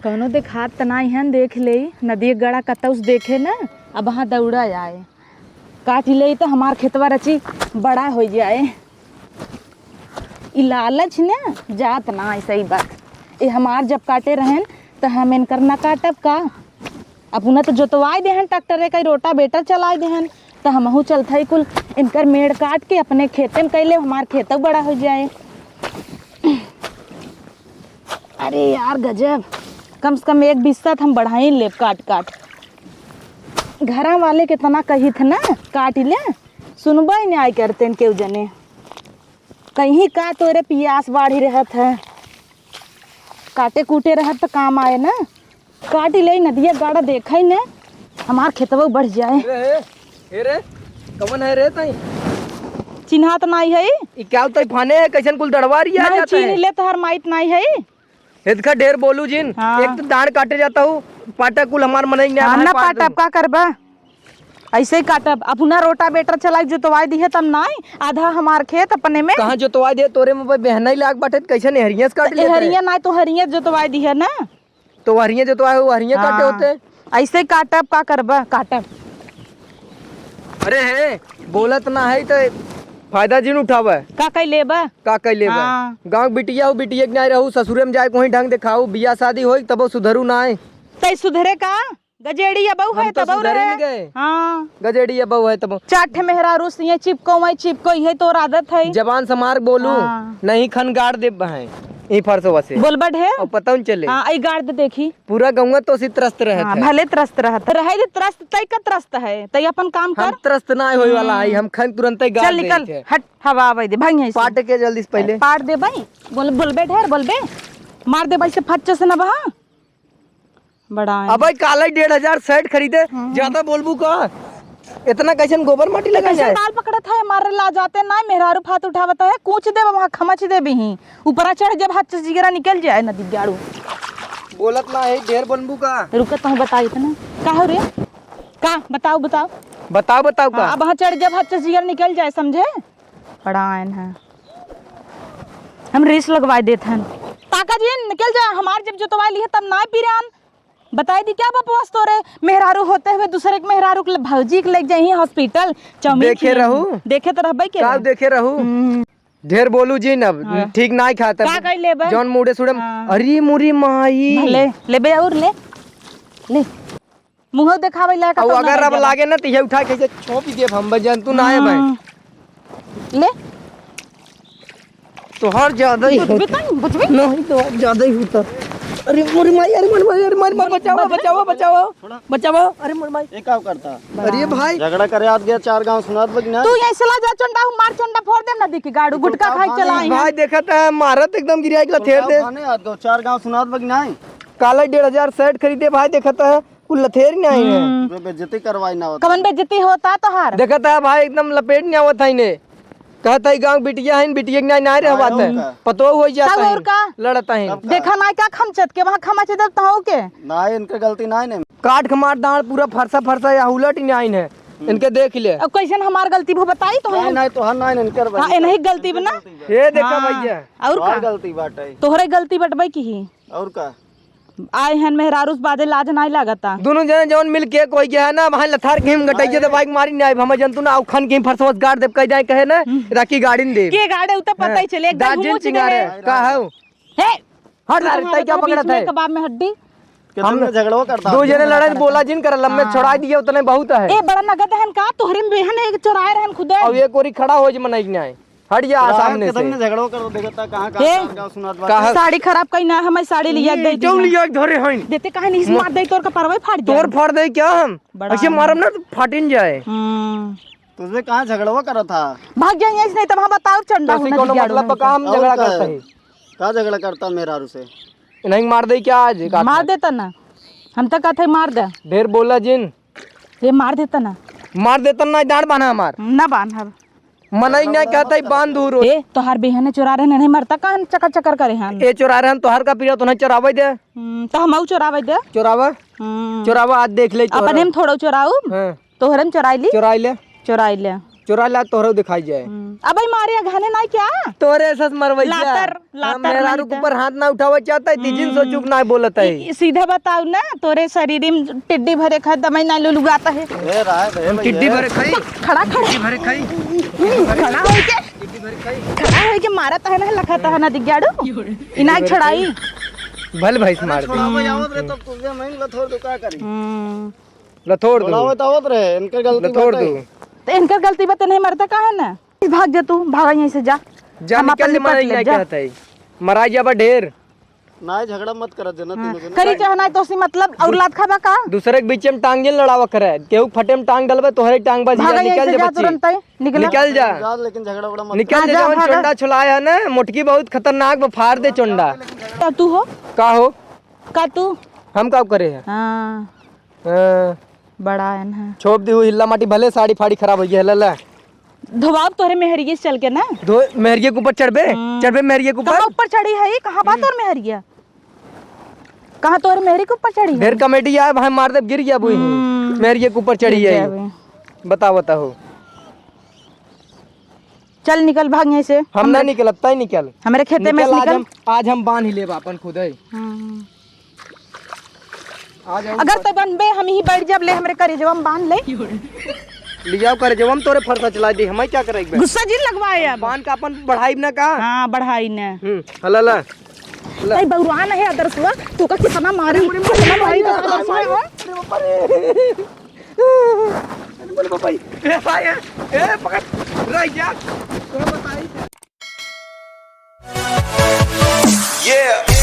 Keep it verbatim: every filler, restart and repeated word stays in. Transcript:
कौनो देखात त नाई हन, देख लेई, नदिया गड़ा कतौ से देखे न, अब वहाँ दौड़ा आए, काट ले त हमार खेतवा रची बड़ा हो जाए। ई लालच न जात ना, ऐसा ही बात। ये हमार जब काटे रहन त हम इनकर ना काटब का? अपना तो जोतवाई देहन, ट्रैक्टर का रोटावेटर चलाई देहन, त हमहू चलत हई कुल इनकर मेड़ काट के अपने खेते में कैले, हमार खेतौ बड़ा हो जाए। अरे यार गजब, कम से कम एक बिस्सा त हम बढ़ाई लेब काट काट। घरा वाले कितना कही थे ना काट ले, सुनबे ही नहीं आई करते केहू जने। कहीं का तोरे पियास बाढ़ी रहत है, काटे कूटे रहत त काम आए ना। काटी ले नदिया गाड़ा देखई न, हमार खेतवा बढ़ जाए। ए रे, ए रे, कमन है रे तई? चिन्हात नाई है। ई क्या तई फाने है, कैसन कुल दड़वा रिया ना जाता चिन्ह है? ले तोहर माइत नाई है। इतका ढेर बोलू जिन, हाँ। एक तो दाड़ काटे जाता हूँ, पाटा कुल हमार मनई ने हाँ, हमार ना पाट पाटब, का करबा? ऐसे ही काटब। अपना रोटावेटर चलाई जोतवाई दिहे तब नाई, आधा हमार खेत अपने में। कहाँ जोतवाई दे? तोरे में भाई बेहनाई लाग बाटे, कैसे नेहरिया से काट त लेते हैं? एहरिया नाई तो हरिया जोतवाई दिहे ना। तो वहरिया जोतवाए हो, वहरिया काटे हाँ। होते। ऐसे ही काटब, का करबा? काटब। अरे हे, बोलत ना है तो फायदा जिन उठावे। का कई लेबा? का कई लेबा? हाँ। गाँव बिटिया हो, बिटिया के नाई रहू, ससुरे में जाए कोई ढंग देखाऊ, बियाह शादी होई तबो सुधरू नाई। तई सुधरे का? गजेड़ी अबऊ है हम तो तबऊ सुधरी रहे। न गए। हाँ। गजेड़ी अबऊ है तबऊ। चार ठे मेहरारू से ये चिपको, वही चिपको, ये तोर आदत है। जबान संभार बोलू, हाँ। नहीं खन गाड़ देब है, ई फरसवा से। बोलबा ढेर? और पता न चले। हाँ, ई गाड़ दे देखी। पूरा गौवा तो सी त्रस्त रहत हाँ, है। भले त्रस्त रहत। रहे दे त्रस्त, तई का त्रस्त है, तई अपन काम हम कर। त्रस्त ना होए वाला है, हम्म। हम खन तुरंत ही गाड़ चल निकल, देते हैं। हट, हवा आवे दे, भाई यहीं से। पाट के जल्दी से पहले। पाट दे भाई, बोल, बोलबे ढेर, बोलबे। मार दे भाई से फच्च से ना बहा। बड़ा है। अबे काले डेढ़ हजार सेट खरीदे, हम्म। ज्यादा बोलबू का? इतना कैसन गोबर माटी लगा कैसन जाए? दाल पकड़त है, मारे ला जाते ना, मेहरारू फात उठावत है, कूच देब, वहाँ खमच देबी ही, ऊपरा चढ़ जब हाथ से जिगरा निकल जाए नदी गाड़ू। बोलत ना है, ढेर बोलबू का? रुक, तहूँ बताई इतना। का हो रे? का? बताओ, बताओ। बताओ, बताओ का? हाँ, अब वहाँ चढ़ जब हाथ से जिगरा निकल जाए, समझे? पड़ाएन है। हम रीस लगवाए देत हन। ताका जी, निकल जा, हमार जब जोतवाए लिहे तब ना पिरान। बताई दी क्या बकवास तोरे? मेहरारू होते हुए दूसरे के मेहरारू के ले-, भौजी के लेके जाई hospital, चाउमीन देखे खियाई। रहू? देखे तो रहबे के का रहे। देखे रहू? हम्म। ढेर बोलू जी न, हाँ। ठीक नाई खात। का कई लेबे? जौन मुड़े सुड़े, हाँ। अरे मोरी माई। भले, लेबे और ले। ले। मुँह देखावे लायक अब तो अगर ना अब है लागे ना, तो ये उठा के ऐसे छोप ही देब हम, बजन तू ना आए भाई। हाँ। ले। तोहार ज्यादा ही बुझबे होता। तनी, बुझबे? नहीं, तोहार ज्यादा ही होता। अरे मोरी माई, अरे मोरी माई, अरे मोरी माई, बचावा, बचावा, बचावा। बचावा। अरे मोरी माई। ये का करता? अरे भाई। झगड़ा करे आज गया, चार गांव सुनात बा कि ना? तू यहीं से ला जा, चंडा हूँ, मार चंडा फोड़ दे नदी की गाड़ू, गुटखा खाई चलाई। भाई देखत है, मारत एकदम गिरिया के लथेर दे। खाने आज गो, चार गांव सुनात बा कि ना? काला डेढ़ हजार सेट खरीदे भाई, देखत है। कुल लथेरी नाई है। हम्म। बे-, बेइज्जती करवाई ना होता। कवन बेइज्जती होता तोहार? देखत है भाई, एकदम लपेट नाई आवत है इन्हें। कहत है गाँव बिटिया है, बिटिया के नाई, नाई रहवात है। का? पतोह हो जाता तब है। और का? लड़त है। तब का? देखा नाई का खमचत के, वहाँ खमच देत तहु के। नाई, इनके गलती नाई ने। काट के मार दाड़ पूरा फरसा फरसा या उलट ही नाई है। हम्म। इनके देख ले। अब कैसन हमार गलती भो बताई तो नाई, हम नाई, तोहार नाई, इनकर हाँ, भाई। इन्हीं गलती बा ना। ये देखा हाँ। भैया। और तोहार का? गलती बाटे। तोहरे गलती बटबे की ही। और का? आए हन मेहरारू से बाजे लाज नाई लागता। दोनों जने जवन मिल के कोई गया है ना, वहाँ लथार के हम गटैया दबाई के मारी नाई, हम जंतु ना, आउ खन के हम फरसवत गाड़ देब, कह जाए कहे ना, हम्म। राखी गाड़ी न देब। के गाड़े, उ तो पता हाँ। ही चले, एक दार्जिन बार मुँह चिंगारे, चिल्लाए। का है? हे! हट, हर तई क्या पकड़त है? कबाब में हड्डी। हम कितने झगड़ो करता दो है? जने लड़ाई बोला जिन कर, लम्बे हाँ। छोड़ा दिए, उतने बहुत है। ए, बड़ा नगद हन का? तोहरे में बेहन एक चोराए रहन खुदे। अब ये कोरी खड़ा हो जे मनई के नाई। हट जा सामने से। कितने झगड़ो कर देखता, कहाँ, कहाँ, ए, कहाँ, कहाँ सुनात बात कहाँ? है? साड़ी खराब कहीं ना, हमारी साड़ी लिया ये दे दी जौन ना। लिया के धरे हईन। देते काहे नहीं, म-, मार दे, तोर कपारवे फाड़ दे। तोर फाड़ दे क्या हम? बड़ा ऐसे है। मारब ना तो फाटिन जाए। हम्म। तुझे कहाँ झगड़वा करत था? भाग जाए यहीं से, नहीं तो वहाँ बताओ चंडा तो होना कोनो दिया मतलब बा, का हम और झगड़ा का करता है? है? का झगड़ा करता मेहरारू से? नहीं मार दे क्या आज? मार देता ना, हम तो कहते मार दे। ढेर बोला जिन। ये मार देता ना। मार देता ना, डांड बांधा हमार। ना बांधब। मनई ना कहता ही बांध दूर हो। ए, तोहार बिहने चोरा रहे, नहीं मरता, काहन चकर चकर करे हन? ए चोरा रहे हन, तोहार का पीरा, तो नहीं चोरावे दे। हम्म, तो हमहू चोरावे दे। चोरावा? हम्म। चोरावा, आज देख ले, चोरा। अपने में थोड़ा चोराऊ, हाँ। तोहरे में चोराई ली। चोराई ले। चोराई ले। चोरा ला, तोहरो दिखाई जाए। हम्म। अबे मारे अघाने ना क्या? तोरे सस मरवैया। लातर, हम लातर मेहरारू नहीं के ऊपर हाथ ना उठावे चाहता है, तीजिन हम्म। सोचुक ना बोलत है। ई, ई सीधा बताओ ना, तोरे शरीर में टिड्डी भरे खा दमाई ना लुलुगाता है। ए, रहा है, हम भैया। टिड्डी भरे खाई। खड़ा, खड़ा। टिड्डी भरे खाई। खड़ा होके, टिड्डी भरे खाई। खड़ा होके मारत है ना, लखत है ना, दिग्गाड़ू। इनाक छड़ाई। भल भैंस मार दे। छोड़ावे आवत रहे तब तुझे मैं लथोर दो का करी? हम्म। लथोड़ दो। छोड़ावे तो आवत रहे, इनके गलती लथोड़ बाटे। दो। तो इनकर गलती बा, तो नहीं मरता काहे ना? भाग जा तू, भागा यहीं से जा। जा हम निकल अपन ले, निपट मराई ले, ना जा। कहत है। मराई जाबा ढेर। ना झगड़ा मत करत जना हाँ। तीनों जने। करी चाहे ना तो सी मतलब और लात खाबा का? दूसरे के बीच में टांग जिन लड़ावा करे। केहू फटे में टांग डलबे, तोहरे टांग बा, भागा यहीं निकल से जा जा बच्ची। तुरंत ही, निकला। निकल जा। जा, लेकिन झगड़ा उगड़ा मत निकल हाँ, जा, जा, जवन भागा। चोंडा छुलाया है ना, मोटकी बहुत खतरनाक बा, फाड़ दे चोंडा। का तू हो? का हो? का तू? हम का करे है? हाँ। हाँ। बड़ा है ना। छोप दी हुई हिल्ला माटी, भले साड़ी फाड़ी खराब हो गया, ले, ले। धोवाब तोहरे मेहरिये से चल के ना। धो, मेहरिये के ऊपर चढ़बे? हम्म। चढ़बे मेहरिये के ऊपर? कहाँ ऊपर चढ़ी है? कहाँ बा तोर मेहरिया? कहाँ तोर मेहरी के ऊपर चढ़ी है? ढेर कमेटी आए, भाई मार दे, गिर गया बुई। हम्म। मेहरिये के ऊपर चढ़ी गिर है। गया बुई। बताओ, बताओ। चल निकल, भाग यहीं से। हम ना हमरे निकलब, तय निकल। हमरे खेते में से आज निकल। हम, आज हम बांध ही लेब अपन खुद है। हम्म। आ जाओ। अगर तो बनबे, हम ही बैठ जाब, ले हमरे करेजवा में बांध ले। लियाओ करेजवा में तोरे फरसा चला दी, हमें क्या करेक बे? गुस्सा जिन लगवाए अब। बांध का अपन बढ़ाई ना का? हाँ, बढ़ाई ना। हम्म, हला ला। ला। तई बौरान है आदर्शवा, तू का कितना मारी, अरे, अरे, कितना मारी तो अरे, आदर्शवा, अरे, हाँ? अरे, बाप रे। अरे, बोले, बाप रे। ए, भाई, ए, ए, पकड़। रह गया। तोरा बताई। Yeah.